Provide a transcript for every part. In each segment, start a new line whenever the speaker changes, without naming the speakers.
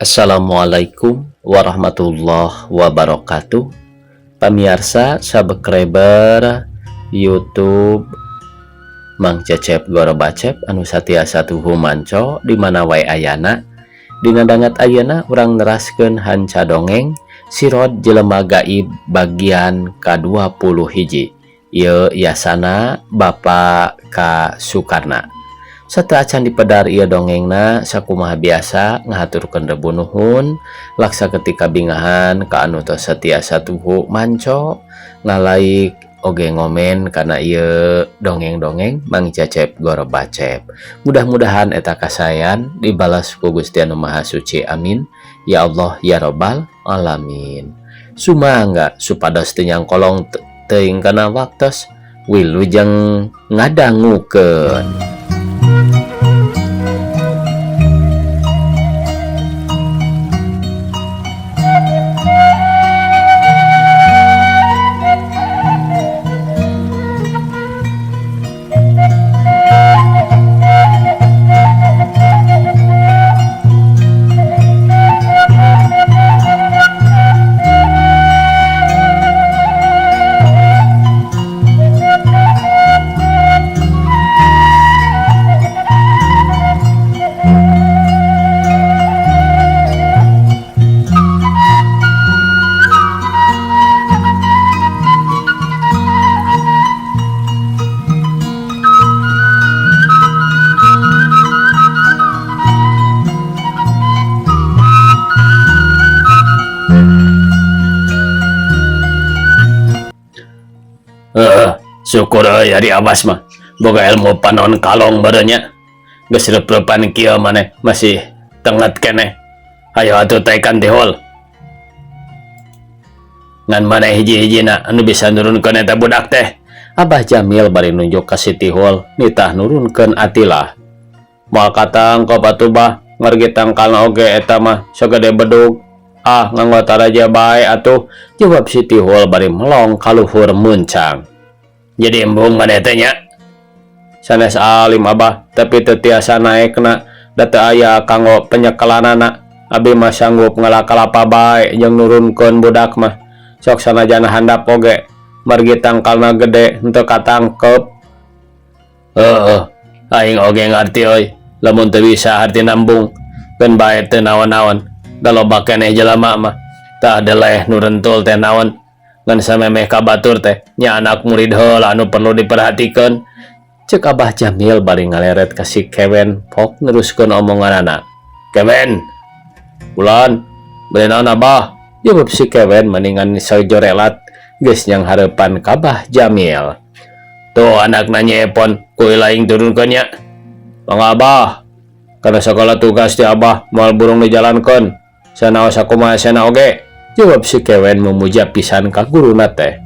Assalamualaikum warahmatullahi wabarakatuh. Pamiarsa subscriber YouTube Mang Cecep Gorobacep anu satiasa tuhu manco di mana wae ayana. Dina dangat ayeuna urang neraskeun hanca dongeng Sirot Jelema Gaib bagian ka-21. Ieu yasana Bapak K. Sukarna. Sateuacan dipedar ieu dongengna, sakumaha biasa ngahaturkeun rebu nuhun laksa ketika bingahan ka anu tos satiasa tuhu manco, ngalike oge ngomen kana ieu dongeng-dongeng Mang Cecep Gorobacep. Mudah-mudahan eta kasayan dibalas ku Gusti Anu Maha Suci, amin ya Allah ya Robbal alamin. Sumangga supados teu nyangkolong teuing kana waktos, wilujeng ngadangukeun. Heeh, syukur euy ari Abbas mah boga ilmu panon kalong meureun nya. Geus reup-reupan kieu maneh masih tenget keneh. Hayo atuh taekan tihul. Ngan maneh hiji-hijina anu bisa nurunkeun eta budak teh. Abah Jamil bari nunjuk ka si Tihul nitah nurunkeun Atilah. Moal katangkep atuh bah, ngargi tangkalna oge eta mah sagede bedug. Ah, nganggo taraja bae atuh, jawab si Tihul bari melong kaluhur muncang. Jadi embung maneh teh nya. Sanes alim abah, tapi teu tiasa naekna, da teu aya kanggo penyekelanana. Abi mah sanggup ngala kalapa bae jeung nurunkeun budak mah. Sok sanajan handap oge, margi tangkalna gede henteu katangkep. Heueuh, aing oge ngarti euy, lamun teu bisa hartina embung, keun bae teu naon-naon. Da loba keneh jelema mah, tah deleh nu rentul teh naon. Ngan samemeh ka batur teh, nya anak murid heula anu perlu diperhatikeun. Ceuk Abah Jamil bari ngaleret ka si Kewen pok neruskeun omonganana. Kewen! Bulan, bade naon Abah? Jawab si Kewen maningan sajorelat geus nyanghareupan ka Abah Jamil. Tuh anakna Nyi Epon ku ilaing turunkeun nya. Mangga Abah. Kana sagala tugas ti Abah moal burung dijalankeun. Sanaos sakumaha sena oge, jawab si Kewen memuja pisan ka guruna teh.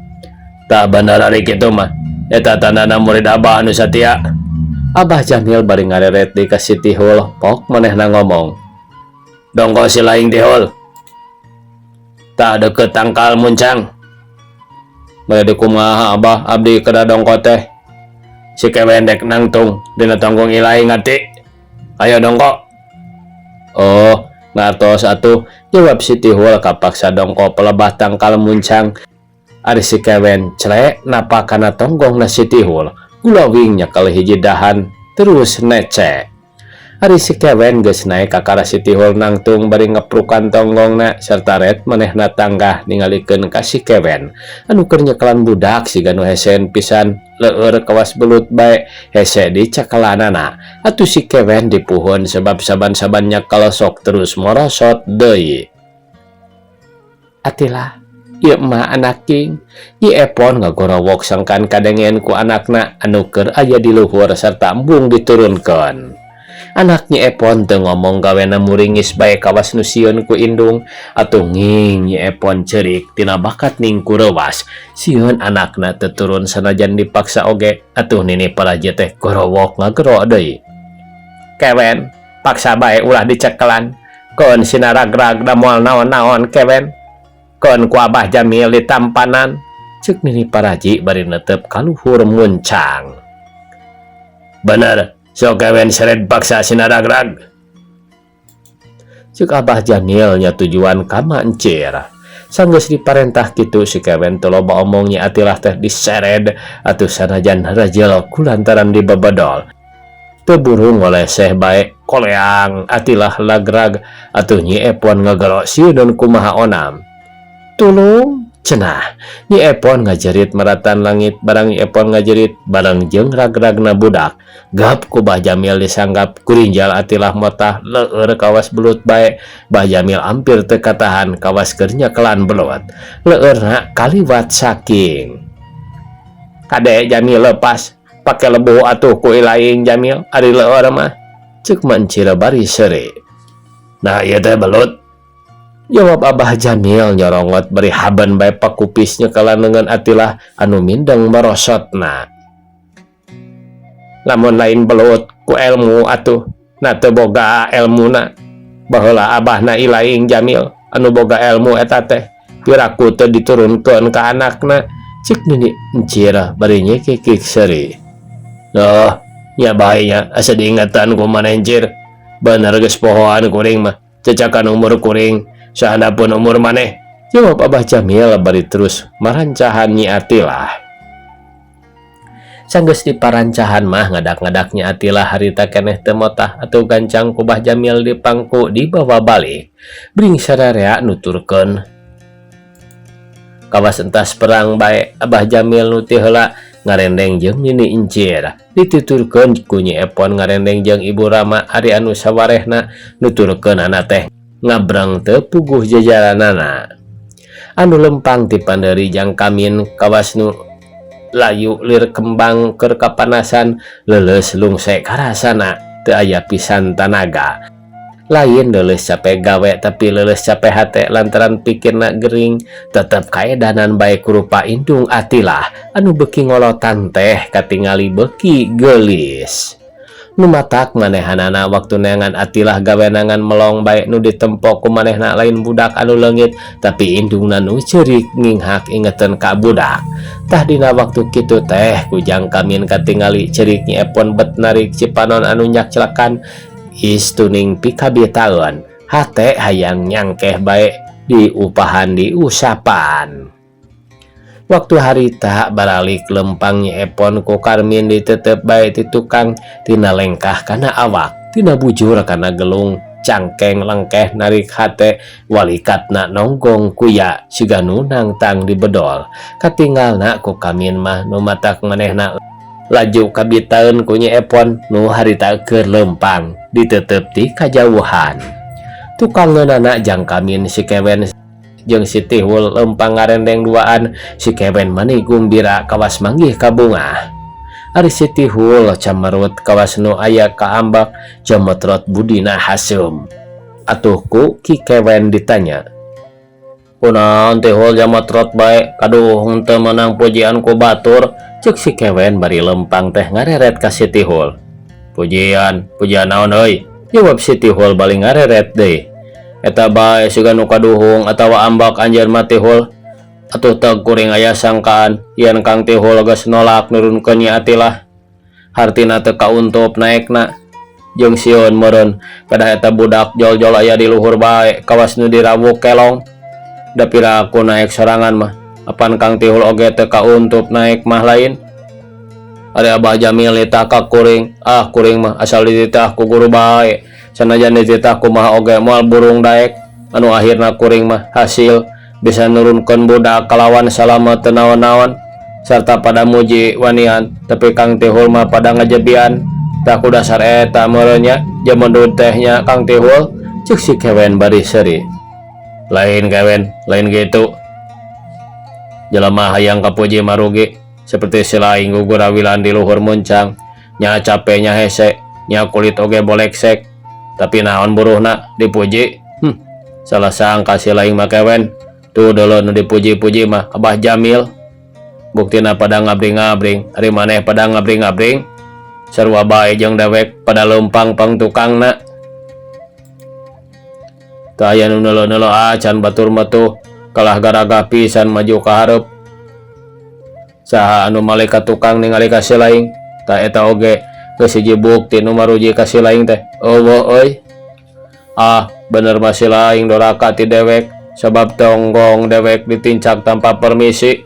Tah bener ari kitu mah, eta tandana murid Abah anu satia. Abah Jamil bari ngareret deui ka si Tihul, pok manehna ngomong. Dongko si laing Tihul. Tah deukeut tangkal muncang. Bade kumaha Abah abdi kada dongko teh. Si Kewen dek nangtung dina tongkong ilaing ngarti. Ayo dongko. Oh, ngartos atuh, jawab si Tihul kapaksa dongko pelebah tangkal muncang. Ari si Kewen clek napa kana tonggong na si Tihul, gulawing nyekel hiji dahan terus necek. Ari si Kewen geus naek kakara si Tihul nangtung bari ngeprukan tonggongna serta ret manehna tanggah ningalikeun ka si Kewen anu keur nyekelan budak siga nu hesen pisan leueur kawas belut bae hese dicekelanana. Atuh si Kewen dipuhun sebab saban-saban nyekel sok terus morosot deui. Atilah, ieu mah anak king. Nyi Epon ngagorowok sangkan kadengen ku anakna anu keur aya di luhur serta embung diturunkeun. Anak Nyi Epon teu ngomong gawena muringis bae kawas nu sieun ku indung. Atuh nging Nyi Epon ceurik tina bakat ningku reuwas. Sieun anakna teu turun sanajan dipaksa oge. Atuh nini paraji teh gorowok ngagero deui. Kewen, paksa bae ulah dicekelan. Keun sina ragrag da moal naon-naon kewen. Keun ku Abah Jamil ditampanan. Ceuk nini paraji bari netep kaluhur muncang. Bener, sok kewen seret paksa sina ragrag. Cek Abah Jamil nya tujuan ka Mak Encir. Sanggeus diparentah kitu si Kewen teu loba omong Nyi Atilah teh disered atuh sanajan rejel kulantaran dibebedol. Teu buru ngoleseh bae koleang Atilah lagrag atuh Nyi Epon ngegero sieuneun kumaha onam. Tulung! Cenah. Nyi Epon ngajerit maratan langit barang Nyi Epon ngajerit bareng jeung ragragna budak. Gap ku Bah Jamil disanggap kurinjal Atilah motah leueur kawas belut bae. Bah Jamil ampir teu katahan kawas keur nyekelan belut. Leueurna kaliwat saking. Kade Jamil leupas pake lebu atuh ku ilaing Jamil ari leueur mah. Ceuk Mak Encir bari seuri. Nah ieu teh belut. Jawab Abah Jamil nyorongot bari haben bae pakupis nyekelan leungeun Atilah anu mindeng merosotna. Lamun lain belut ku elmu atuh na teu boga elmuna. Baheula abahna ilaing Jamil anu boga elmu eta teh piraku teu diturunkeun ka anakna cek Nini Encir bari nyekikik seuri. Duh nya bae nya asa diingetan ku maneh Encir. Bener geus pohoan kuring mah cacakan umur kuring sahandapeun umur maneh jawab Abah Jamil bari terus marancahan Nyi Atilah. Sanggeus diparancahan mah ngadak-ngadak Nyi Atilah harita keneh teu motah atuh gancang ku Bah Jamil dipangku dibawa balik. Bring sararea nuturkeun. Kawas entas perang bae Abah Jamil nu ti heula ngarendeng jeung Nini Encir. Dituturkeun ku Nyi Epon ngarendeng jeung Ibu Rama ari anu sawarehna nuturkeun anak teh ngabreng teu puguh jajaranana. Anu lempang ti panderi jang kamin kawas nu layu lir kembang keur kapanasan leuleus lungse karasana teu aya pisan tanaga. Lain leuleus cape gawe tapi leuleus cape hate lantaran pikirna gering tetep kaedanan bae kurupa indung Atilah anu beuki ngolotan teh katingali beuki geulis. Nu matak manehanana waktu neangan Atilah gawenangan melong bae nu ditempo ku manehna lain budak anu leungit tapi indungna nu ceurik nginghak ingeteun ka budak. Tah dina waktu kitu teh ku Jang Kamin katingali ceurik Nyi Epon bet narik cipanon anu nyakclakan istuning pikabitaeun hate hayang nyangkeh bae diupahan diusapan. Waktu harita baralik lempang Nyi Epon ku Karmin ditetep bae ti tukang tina lengkah kana awak tina bujur kana gelung cangkeng lengkeh narik hate walikatna nonggong kuya siga nu nangtang dibedol katinggalna ku Kamin mah nu matak manehna laju kabitaeun ku Nyi Epon nu harita keur lempang ditetep ti kajauhan. Tukang ngeunana Jang Kamin si Kewen jeung si Tihul lempang ngarendeng duaan si Kewen mani gumbira kawas manggih kabungah. Ari si Tihul camerut kawas nu aya kaambak jametrot budina haseum. Atuh ku Ki Kewen ditanya. Kunaon Tihul jametrot bae kaduh henteu meunang pujian ku batur ceuk si Kewen bari lempang teh ngareret ka si Tihul. Pujian, pujian naon euy? Jawab si Tihul bari ngareret deui. Eta bae siga nu kaduhung atawa ambak anjeun mah Tihul. Atuh teu kuring aya sangkaan yen Kang Tihul geus nolak nurunkeun Nyi Atilah. Hartina teu kauntup naekna jeung sieun meureun pedah eta budak jol-jol aya di luhur bae kawas nu dirawuk kelong. Da piraku naek sorangan mah apan Kang Tihul oge teu kauntup naek mah lain. Ari Abah Jamil nitah ka kuring, ah kuring mah asal dititah ku guru bae. Sanajan dititah kumaha oge moal burung daek. Anu akhirna kuring mah hasil bisa nurunkeun budak kalawan salamet teu naon-naon sarta pada muji wanian tapi Kang Tihul mah pada ngajebian. Tah ku dasar eta meureun nya jemendud teh nya Kang Tihul ceuk si Kewen bari seuri. Lain Kewen, lain gitu. Jelema hayang kapuji marugi seperti silaing gugurawilan di luhur muncang nya cape nya hese nya kulit oge boleksek tapi naon buruhna dipuji. Salah sangka silaing mah Kewen. Tuh dulu nu dipuji-puji mah Abah Jamil buktina pada ngabring-ngabring ari maneh pada ngabring-ngabring sarua bae jeung dewek pada lempang pang tukangna. Teu aya nu neuleuh-neuleuh acan batur mah tuh kalah garagah pisan maju ka hareup. Saha anu malaikat tukang ningali ka silaing tah eta oge geus hiji bukti nu maruji ka silaing teh eueuh euy. Ah Bener mah si aing doraka ti dewek sabab tonggong dewek ditincak tanpa permisi.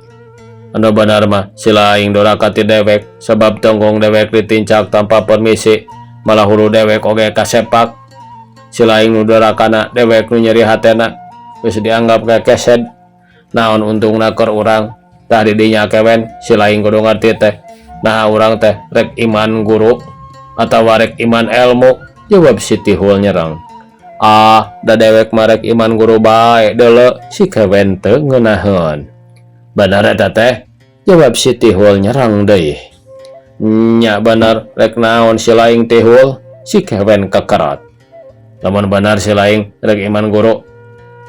Anu bener mah si aing doraka ti dewek sabab tonggong dewek ditincak tanpa permisi, malah hulu dewek oge kasepak. Si aing nu dorakana, dewek nu nyeri hatena, geus dianggap kekesed. Naon untungna keur urang? Tah di dinya, Kewen, si laing kudu ngarti teh. Nah, urang teh rek iman guru atawa rek iman ilmu? Jawab si Tihul nyerang. Ah, da dewek mah rek iman guru bae deuleu. Si Kewen teu ngeunaheun. Bener eta teh? Jawab si Tihul nyerang deui. Nya bener, rek naon si laing, Tihul? Si Kewen kekerot. Lamun bener si laing rek iman guru,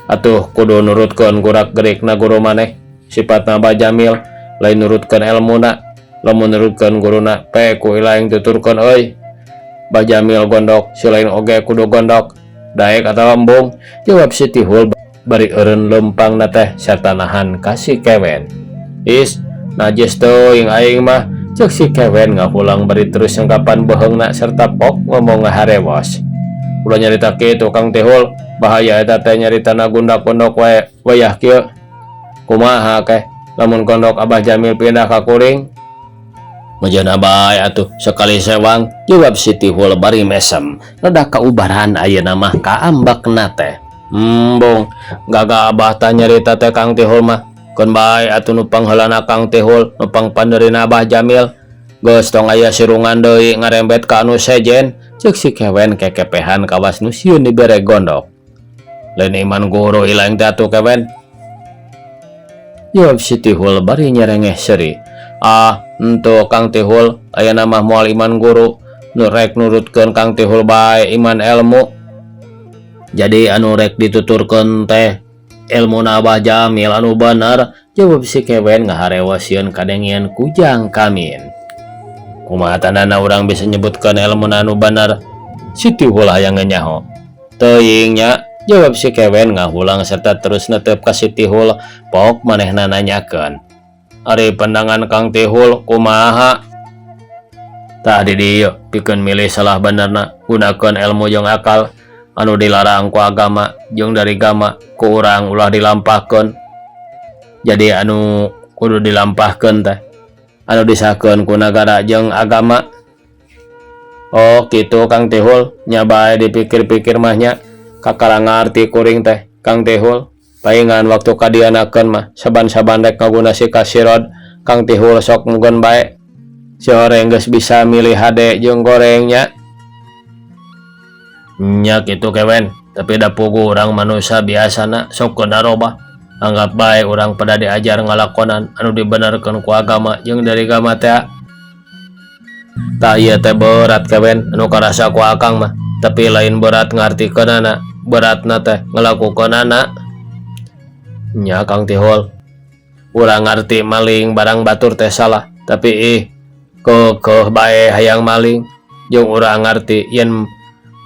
atuh kudu nurutkeun gurak gerikna guru maneh, sifatna Abah Jamil, lain nurutkeun elmuna. Lamun nurutkeun guruna, pe ku laing tuturkeun euy. Bah Jamil gondok, si lain oge kudu gondok. Daek atawa embung? Jawab si Tihul bari eureun lempangna teh sarta nahan ka si Kewen. Is, najis teuing aing mah, cek si Kewen ngahulang bari terus nyengkapan beuheungna serta pok ngomong ngaharewos. Ulah nyarita kitu, Kang Tihul, bahaya eta teh nyaritana gundak-gondok wae wayah kieu. Kumaha keh lamun gondok Abah Jamil pindah ka kuring? Meujeuhna bae atuh sekali sewang, jawab si Tihul bari mesem. Rada kaubaran ayeuna mah kaambakna teh. Embung, gagah Abah tah nyarita teh, Kang Tihul mah. Keun bae atuh nu pangheulana Kang Tihul, nu pangpandeurina Abah Jamil. Geus tong aya sirungan deui ngarembet ka anu sejen, cek si Kewen kekepehan kawas nu sieun dibere gondok. Lain iman guru ilang teh atuh, Kewen? Jawab si Tihul bari nyerengeh seuri. Ah, henteu, Kang Tihul, ayeuna mah moal iman guru, nu rek nurutkeun Kang Tihul bae iman ilmu. Jadi anu rek dituturkeun teh ilmu Abah Jamil anu bener? Jawab si Kewen ngaharewas sieun kadengean ku Jang Kamin. Kumaha tandana urang bisa nyebutkeun ilmu anu bener? Si Tihul hayang nyaho. Teuing nya, jawab si Kewen ngahulang serta terus netep ka si Tihul, pok manehna nanyakeun. Ari pandangan Kang Tihul kumaha? Tah, di dieu pikeun milih salah benerna gunakeun ilmu jeung akal. Anu dilarang ku agama jeung dari gama ku urang ulah dilampahkeun. Jadi anu kudu dilampahkeun teh anu disahkeun ku nagara jeung agama. Oh gitu, Kang Tihul, nya bae dipikir-pikir mah nya kakara ngarti kuring teh, Kang Tihul. Paingan waktu kadianakeun mah saban-saban rek ngaguna si kasirod, Kang Tihul sok mugon bae. Si horeng geus bisa milih hade jeung gorengnya. Nya kitu, Kewen, tapi da puguh urang manusia biasana sok robah. Anggap bae urang pada diajar ngalakonan anu dibenarkeun ku agama jeung dari agama teh. Tah, ieu teh berat, Kewen, anu karasa ku akang mah, tapi lain berat ngartikeunana, beratna teh ngelakukeunana. Nya, Kang Tihul, urang ngarti maling barang batur teh salah, tapi ih, keukeuh bae hayang maling. Jeung urang ngarti yen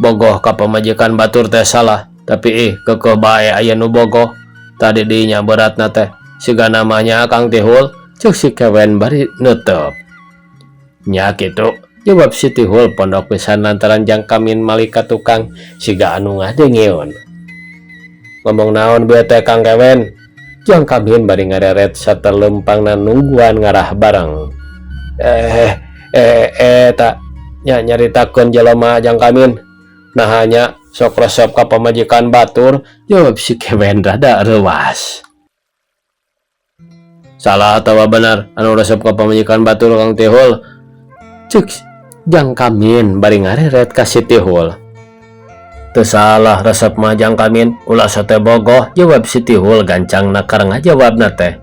bogoh ka pamajikan batur teh salah, tapi ih, keukeuh bae aya nu bogoh. Tadi dinya beratna teh siga namanya, Kang Tihul, cek si Kewen bari netep. Nya kitu, jawab si Tihul pondok pisan lantaran Jang Kamin malik ka tukang siga anu ngadengeun. Ngomong naon bieu teh, Kang Kewen? Jang Kamin bari ngareret sarta lempangna nungguan ngarah bareng. Eh eh eh tak nya nyaritakeun jelema, Jang Kamin. Nah, hanya sok resep ka pamajikan batur, jawab si Kewen rada reuas. Salah atawa benar anu resep ka pamajikan batur, Kang Tihul? Cek Jang Kamin bari ngareret ka si Tihul. Teu salah resep mah, Jang Kamin, ulah sate bogoh, jawab si Tihul gancang nakar ngajawabna teh.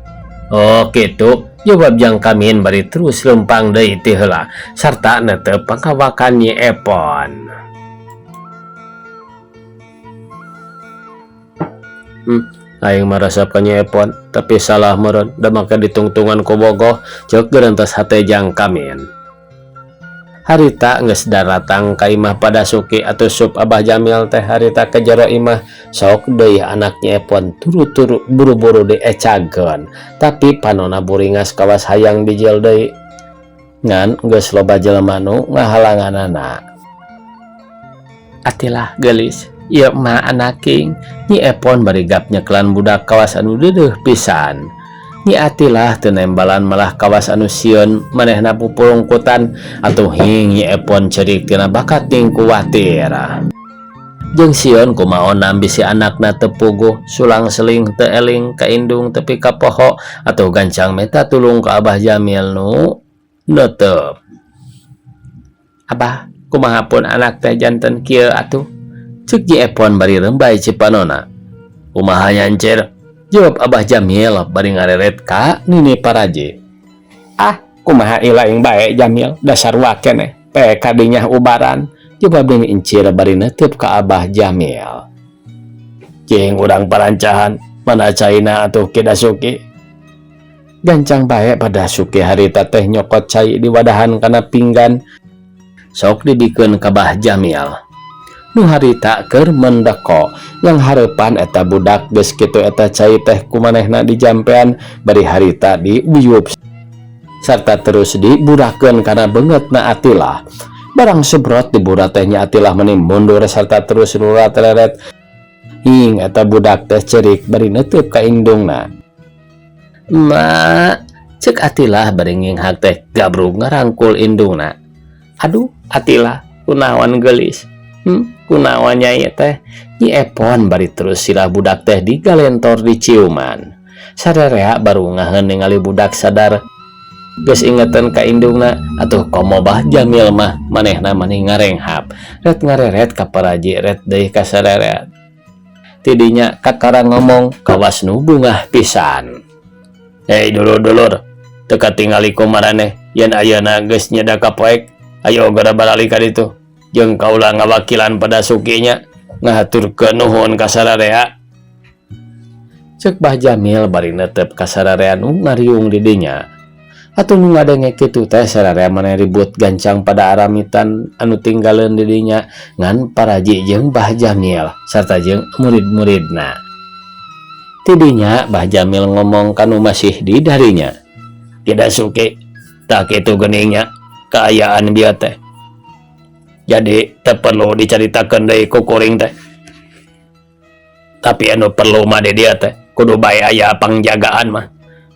Oh gitu, jawab Jang Kamin bari terus lempang deui ti heula sarta netep pangkawakan Nyi Epon. Aing mah resep ka Nyi Epon, tapi salah meureun da make ditungtungan ku bogoh, ceuk gerentas hate Jang Kamin. Harita geus daratang ka imah Padasuki atau sup Abah Jamil teh. Harita ke jero imah sok deui anak Nyi Epon turu-turu buru-buru diecageun, tapi panona buringas kawas hayang bijil deui, ngan geus loba jelema nu ngahalanganana. Atilah geulis. Ieu mah anaking, Nyi Epon bari gap nyekelan budak kawas anu deudeuh pisan. Nyi Atilah teu nembalan malah kawas anu sieun manehna pupulungkutan atuh hing Nyi Epon ceurik tina bakat ning kuwatir. Jeung sieun kumaha onam bisi anakna teu puguh sulang seling teu eling ka indung tepi ka poho atuh gancang menta tulung ka Abah Jamil nu neuteup. Abah, kumaha pun anak teh janten kieu atuh? Ceuk Nyi Epon bari rembay cipanona. Kumaha nya encir? Jawab Abah Jamil bari ngareret ka Nini Paraji. Ah, kumaha ilaing bae Jamil, dasar wa keneh, pe kadinya ubaran. Jawab Nini Encir bari neuteup ka Abah Jamil. Cing urang parancahan, mana caina atuh Ki Dasuki. Gancang bae pada Suki harita teh nyokot cai di wadahan kana pinggan. Sok dibikeun ka Bah Jamil. Nu harita keur mendeko, yang hareupan eta budak geus kitu eta cai teh kumanehna dijampean bari harita diuyup sarta terus diburakeun kana beungeutna Atilah. Barang sebrot dibura teh nya Atilah meni mundur sarta terus rurat-reret. Hing eta budak teh cerik bari neuteub ka indungna. Emak, ceuk Atilah bari nginghak teh gabrug ngarangkul indungna. Aduh, Atilah, kunaon geulis? Kunaon nyai teh? Nyi Epon bari terus sirah budak teh digalentor di ciuman. Sarerea baru ngaheun ningali budak sadar geus ingetan ka indungna atuh komo Bah Jamil mah manehna mani ngarenghap ret ngareret ka paraji ret deui ka sarerea. Tidinya kakara ngomong kawas nu bungah pisan. Hei dulur-dulur, teu katingali ku maraneh yen ayeuna geus nyeda ka poek, ayo geura baralik ka ditu. Jeung kaula ngawakilan pada sukinya ngahaturkeun nuhun ka sararea. Ceuk Bah Jamil bari neuteup ka sararea nu ngariung di dinya. Atuh nu ngadenge kitu teh sararea maneh ribut gancang pada aramitan anu tinggaleun di dinya ngan paraji jeung Bah Jamil sarta jeung murid-muridna. Tidinya Bah Jamil ngomong ka nu masih di darinya. Tidak suki, tah kitu geuningnya kaayaan bieu teh. Jadi teu perlu dicaritakeun deui ku kuring teh. Tapi anu perlu mah di dieu teh kudu bae aya pangjagaan mah.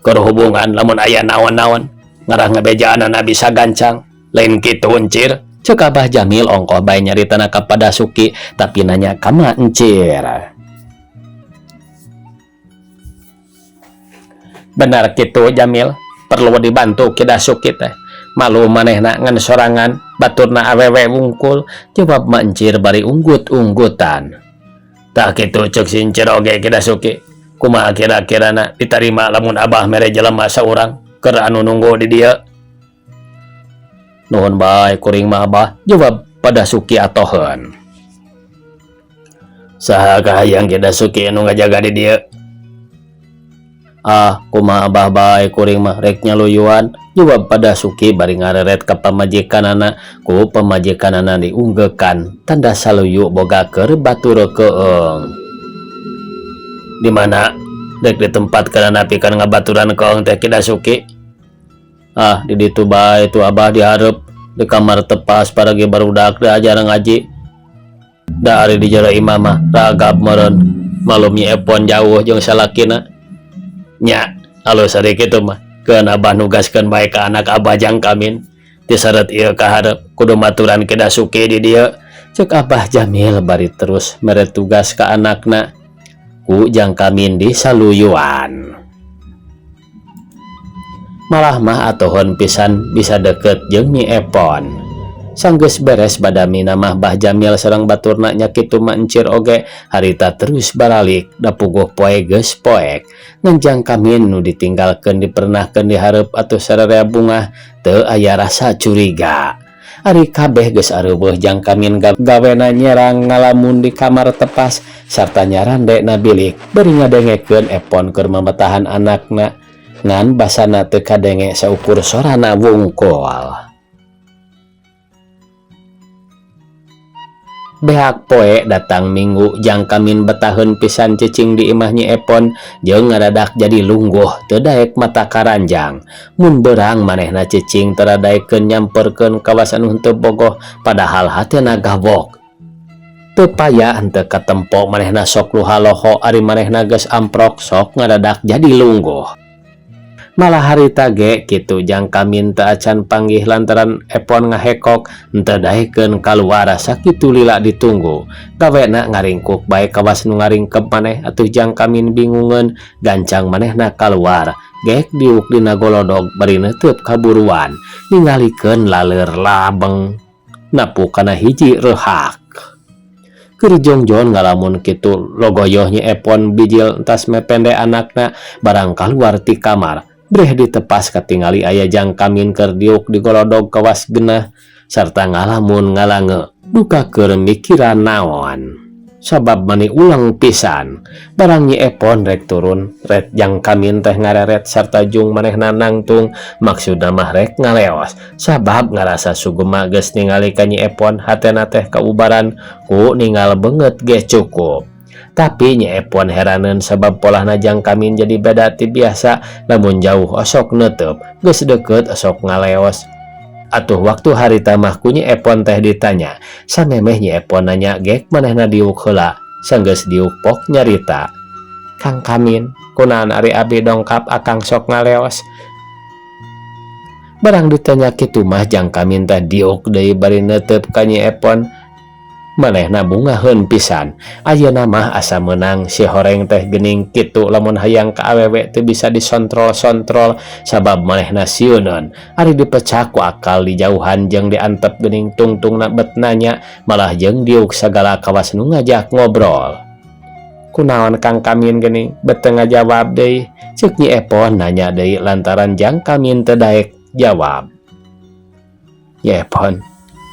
Keur hubungan lamun aya naon-naon ngarah ngabejaanana bisa gancang. Lain kitu encir, ceuk Abah Jamil ongkoh bae nyaritana ka Padasuki tapi nanya ka Ma Encir. Benar kitu Jamil, perlu dibantu Ki Dasuki teh. Malu manehna ngan sorangan, baturna awewe wungkul, jawab Ma Encir bari unggut-unggutan. Tah kitu ceuk si Encir oge Ki Dasuki. Kumaha kira-kirana ditarima lamun Abah mere jelema saurang keur anu nunggu di dieu? Nuhun bae kuring mah Abah, jawab Padasuki atoheun. Saha kahayang Ki Dasuki anu ngajaga di dieu? Ah, kumaha Abah bae kuring mah rek nyaluyuan, jawab Padasuki bari ngareret ka pamajikanana, ku pamajikanana diunggeukan tanda saluyu boga keur batur keung. Di mana dek ditempatkeunana pikeun ngabaturan keung teh Ki Dasuki? Ah, di ditu bae tu Abah dihareup di kamar tepas paragi barudak diajar ngaji. Da ari di jero imah mah ragap meureun malum Nyi Epon jauh jeung salakina. Nya, alus ari kitu mah. Keun Abah nugaskeun bae ka anak Abah jang kamin. Tiseret ieu ka hareup kudu maturan Ki Dasuki di dieu. Ceuk Abah Jamil bari terus mere tugas ka anakna. Ku jang kamin di saluyuan. Malah mah atohon pisan bisa deket jeung Nyi Epon. Sanggeus beres badamina mah Bah Jamil sareng baturna nya kitu mah Encir oge harita terus baralik da puguh poe geus poek. Ngan jang kamin nu ditinggalkeun dipernahkeun di hareup atuh sararea bungah teu aya rasa curiga. Ari kabeh geus areuweuh jang kamin gawena nyerang ngalamun di kamar tepas sarta nyarande na bilik bari ngadengekeun Epon keur mametahan anakna ngan basana teu kadenge saukur sorana wungkul. Behak poe datang minggu jang kamin betaheun pisan cicing di imah Nyi Epon jeung ngadadak jadi lungguh teu daek mata karanjang. Mun beurang manehna cicing tara daekeun nyamperkeun kawas anu henteu bogoh padahal hatena gawok. Teu paya henteu katempo manehna sok luha-loho ari manehna geus amprok sok ngadadak jadi lungguh. Malah harita ge kitu Jang Kamin teu acan panggih lantaran Epon ngahekok henteu daekeun kaluar sakitu lila ditunggu. Gawena ngaringkuk bae kawas nu ngaringkep maneh atuh Jang Kamin bingungeun gancang manehna kaluar gek diuk dina golodog bari neuteub kaburuan ningalikeun laleur labeng napu kana hiji reuhak. Keur jongjon ngalamun kitu logoyoh Nyi Epon bijil entas mepende anakna barang kaluar ti kamar. Breh ditepas katingali aya Jang Kamin keur diuk di golodog kawas genah sarta ngalamun ngalange duka keur mikiran naon. Sabab mani uleng pisan. Barang Nyi Epon rek turun, ret Jang Kamin teh ngareret sarta jung manehna nangtung maksudna mah rek ngaleos. Sabab ngarasa sugema geus ningali ka Nyi Epon hatena teh kaubaran ku ningal beungeut ge cukup. Tapi Nyi Epon heraneun sabab polahna Jang Kamin jadi beda ti biasa lamun jauh osok neuteub geus deukeut osok ngaleos. Atuh waktu harita mah ku Nyi Epon teh ditanya, samemeh Nyi Epon nanya gek manehna diuk heula, sanggeus diuk pok nyarita. Kang Kamin, kunaon ari abi dongkap akang sok ngaleos? Barang ditanya kitu mah Jang Kamin teh diuk deui bari neuteub ka Nyi Epon. Manehna bungaheun pisan. Ayeuna mah asa meunang si horeng teh geuning kitu lamun hayang ka awewe teu bisa disontrol-sontrol sabab manehna sieuneun. Ari dipecak ku akal dijauhan jeung diantep geuning tungtungna bet nanya malah jeung diuk sagala kawas nu ngajak ngobrol. Kunaon Kang Kamin geuning bet teu ngajawab deui? Ceuk Nyi Epon nanya deui lantaran Jang Kamin teu daek jawab. Nyi Epon,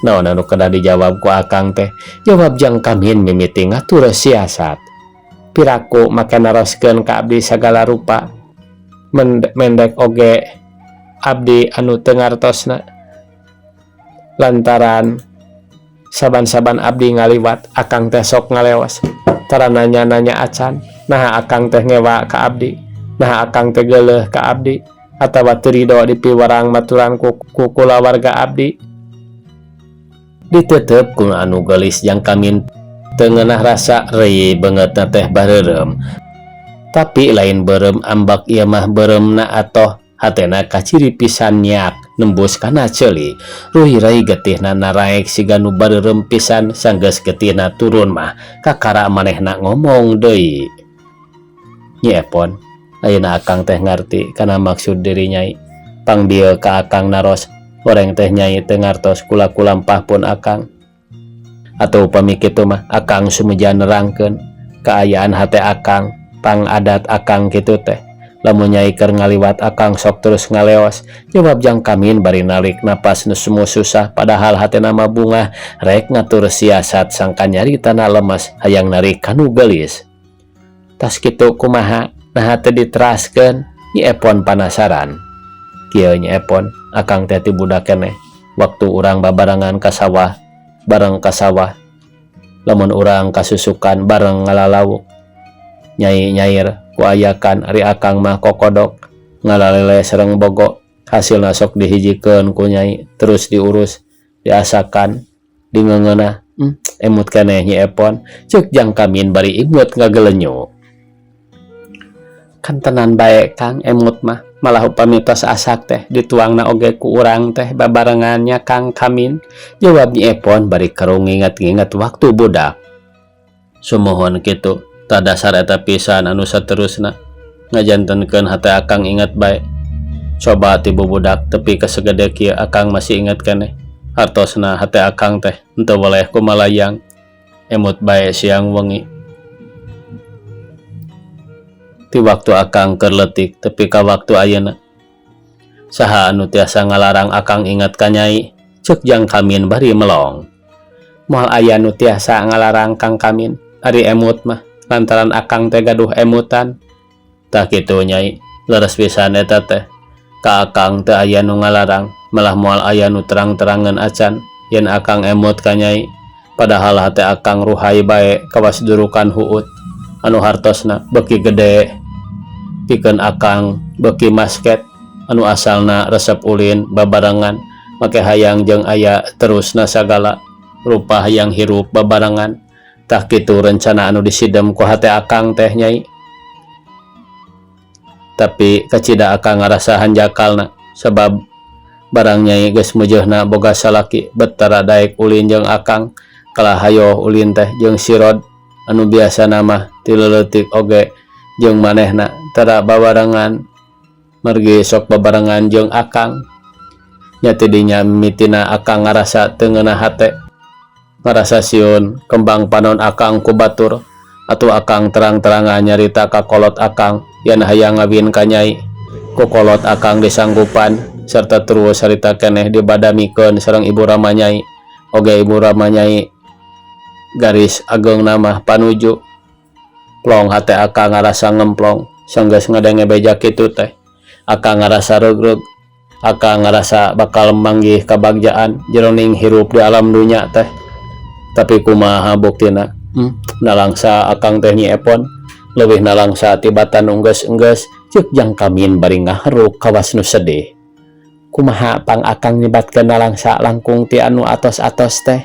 naon anu kedah dijawab ku akang teh? Jawab Jang Kamin mimiti ngatur siasat. Piraku make naroskeun ka abdi sagala rupa. Mendek oge abdi anu teu ngartosna. Lantaran saban-saban abdi ngaliwat akang teh sok ngaleos. Tara nanya-nanya acan, naha akang teh ngewa ka abdi, naha akang teh geuleuh ka abdi, atawa teu rido dipiwarang maturan ku kulawarga abdi. Ditetep ku anu geulis Jang Kamin teu ngeunah rasa reuy beungeutna teh bareureum. Tapi lain beureum ambak ieu mah beureumna atoh hatena kaciri pisan nyak nembus kana ceuli. Ruy-rai getihna naraek siga nu bareureum pisan sanggeus getihna turun mah kakara manehna ngomong deui. Nyi Epon, ayeuna akang teh ngarti kana maksud diri nyai. Pangbieu ka akang naros horeng teh nyai teu ngartos kula-kulampah pun akang. Atau upami kitu mah akang sumeja nerangkeun kaayaan hate akang, pang adat akang kitu teh. Lamun nyai keur ngaliwat akang sok terus ngaleos. Jawab Jang Kamin bari nalik napas nu semu susah padahal hatena mah bungah rek ngatur siasat sangka nyaritana lemes hayang narik kanu geulis. Tas kitu kumaha naha teu diteraskeun? Nyi Epon panasaran. Kieu Nyi Epon, akang teh ti budak keneh waktu urang babarengan ka sawah bareng ka sawah lamun urang kasusukan bareng ngalalawuk nyai nyair ku ayakan ari akang mah kokodok ngalalele sareng bogo hasilna sok dihijikeun ku nyai terus diurus diasakan dingeungeunah. Emut keneh Nyi Epon, ceuk Jang Kamin bari imut ngagelenyu. Kantenan bae Kang emut mah malah upami tos asak teh dituangna oge ku urang teh babarengannya Kang Kamin, jawab Nyi Epon bari kerung nginget-nginget waktu budak. Sumuhun kitu tah dasar eta pisan anu saterusna ngajantenkeun hate akang inget bae. Coba ti bubudak tepi ka sagede kieu akang masih inget keneh. Hartosna hate akang teh henteu weleh kumalayang emut bae siang wengi. Ti waktu akang keur leutik tepi ka waktu ayeuna. Saha anu tiasa ngalarang akang inget ka nyai? Ceuk Jang Kamin bari melong. Moal aya nu tiasa ngalarang Kang Kamin ari emut mah lantaran akang teh gaduh emutan. Tah kitu nyai, leres pisan eta teh. Ka akang teu aya nu ngalarang, malah moal aya nu terang-terangan acan yen akang emut ka nyai. Padahal hate akang ruhai bae kawas durukan huut anu hartosna beuki gede pikeun akang beuki masket anu asalna resep ulin babarengan make hayang jeung aya terusna sagala rupa hayang hirup babarengan Tah kitu rencana anu disidem ku hate akang teh Nyai. Tapi kacida akang ngarasa hanjakalna sabab barang Nyai geus mujeuhna boga salaki bet tara daek ulin jeung akang kalah hayoh ulin teh jeung si Rod anu biasana mah ti leuletik oge jeung manehna tara babarengan margi sok babarengan jeung akang. Nya ti dinya mimitina akang ngarasa teu ngeunah hate. Ngarasa sieun kembang panon akang ku batur atuh akang terang-terangan nyarita ka kolot akang yen hayang ngawin ka nyai. Ku kolot akang disanggupan serta terus harita keneh dibadamikeun sareng ibu rama nyai oge ibu rama nyai garis ageungna mah panuju. Plong hate akang ngarasa ngemplong sanggeus ngadenge beja kitu teh. Akang ngarasa reugreug. Akang ngarasa bakal manggih kabagjaan jeroning hirup di alam dunya teh. Tapi kumaha buktina? Nalangsa akang teh Nyi Epon. Leuwih nalangsa tibatan nu enggeus-enggeus ceuk Jang Kamin bari ngaharuk kawas nu sedih. Kumaha pang akang nyebatkeun nalangsa langkung ti anu atos-atos teh?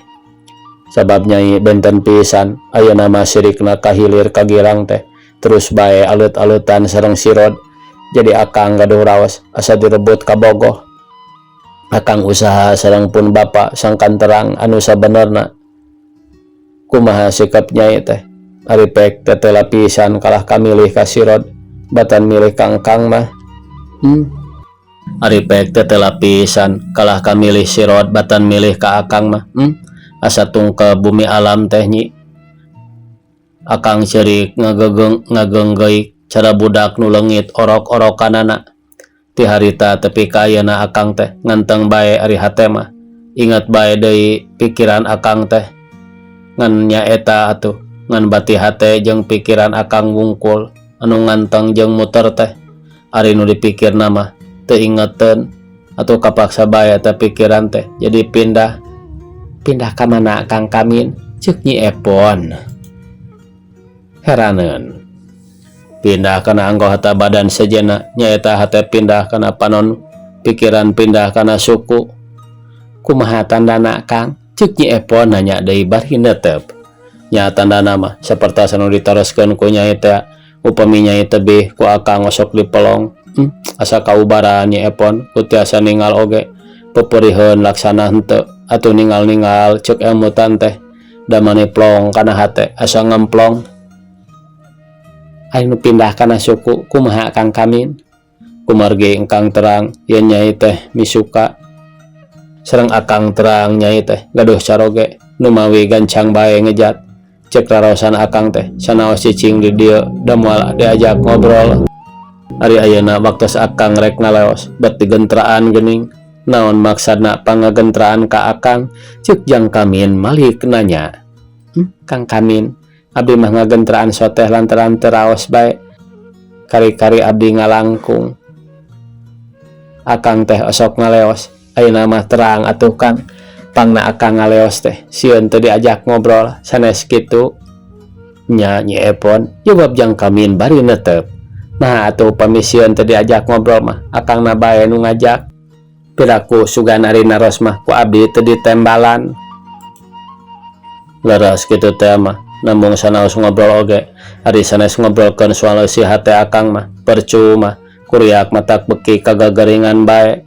Sabab Nyai benten pisan ayeuna mah sirikna ka hilir ka girang teh terus bae aleut-aleutan sareng si Rod. Jadi akang gaduh raos asa direbut kabogoh. Akang usaha sareng pun bapa sangkan terang anu sabenerna. Kumaha sikap Nyai teh? Ari pek tetela pisan kalah kamilih ka si Rod batan milih ka engkang mah. Ari pek tetela pisan kalah kamilih si Rod batan milih ka akang mah. Asa tungkeb bumi alam teh Nyi. Akang ceurik ngageunggeuk cara budak nu leungit orok-orokanana. Ti harita tepi ka ayeuna akang teh nganteng bae ari hate mah. Ingat bae deui pikiran akang teh. Ngan nyaeta atuh ngan bati hate jeung pikiran akang wungkul anu nganteng jeung muter teh. Ari nu dipikirna mah teu ingeteun atuh kapaksa bae eta pikiran teh jadi pindah. Pindah ka mana Kang Kamin? Ceuk Nyi Epon. Heraneun. Pindah kana anggota badan sejenna nyaeta hate pindah kana panon pikiran pindah kana suku. Kumaha tandana Kang? Ceuk Nyi Epon nanya deui bari neuteup. Nya tandana mah sapertos anu ditaroskeun ku Nyai teh upami Nyai tebih ku akang osok dipelong. Asa kaubaran Nyi Epon ku tiasa ningal oge peperiheun laksana henteu atuh ningal-ningal ceuk emutan teh damani plong kana hate asa ngemplong. Ari nu pindah kana suku kumaha Kang Kamin? Kumargi engkang terang yen Nyai teh misuka sareng akang terang Nyai teh gaduh caroge numawi gancang bae ngejat. Cek raraosan akang teh sanaos cicing di dieu da moal diajak ngobrol. Ari ayeuna waktos akang rek ngaleos bet digentraan geuning. Naon maksadna pangagentraan ka akang? Ceuk Jang Kamin malik nanya. Kang Kamin, abdi mah ngagentraan soteh lantaran teu raos bae. Kari-kari abdi ngalangkung. Akang teh osok ngaleos. Ayeuna mah terang atuh Kang. Pangna akang ngaleos teh sieun teu diajak ngobrol sanes kitu. Nya Nyi Epon, jawab Jang Kamin bari netep. Nah atuh upami sieun teu diajak ngobrol mah akangna bae nu ngajak. Piraku sugan ari naros mah ku abdi teu ditembalan. Leres kitu teh mah nambung sanaos ngobrol oge ari sanes ngobrolkeun soal leusi hate akang mah percuma kuriak matak beki kagageringan bae.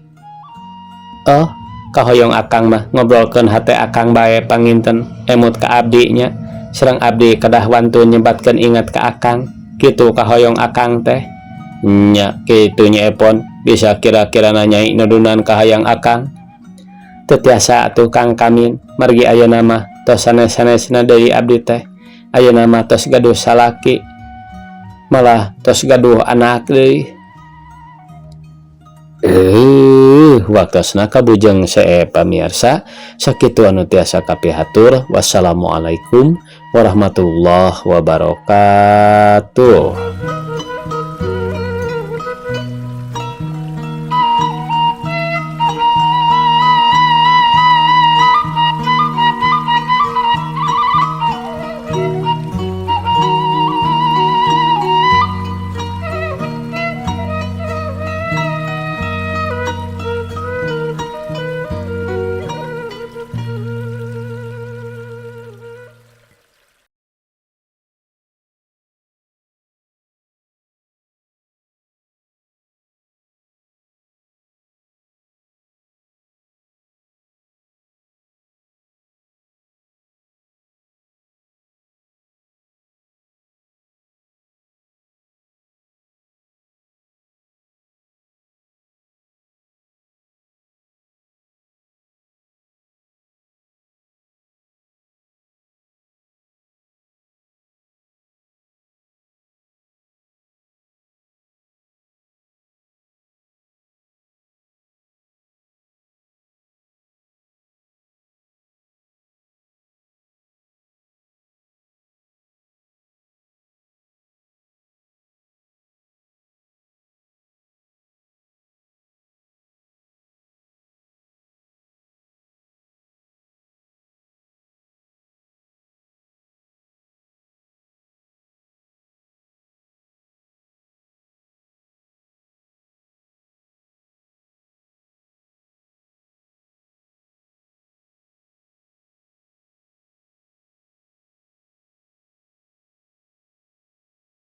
Oh, kahoyong akang mah ngobrolkeun hate akang bae panginten emut ka abdi nya sareng abdi kedah wantun nyebatkeun ingat ka akang kitu kahoyong akang teh. Nya kitu Nyi Epon bisa kira-kirana Nyai nudunan kahayang akang. Teu tiasa atuh Kang Kamin margi ayeuna mah tos sanes-sanesna deui abdi teh. Ayeuna mah tos gaduh salaki malah tos gaduh anak deui. Waktosna kabujeng see pamirsa sakitu anu tiasa kapihatur. Wassalamualaikum warahmatullahi wabarakatuh.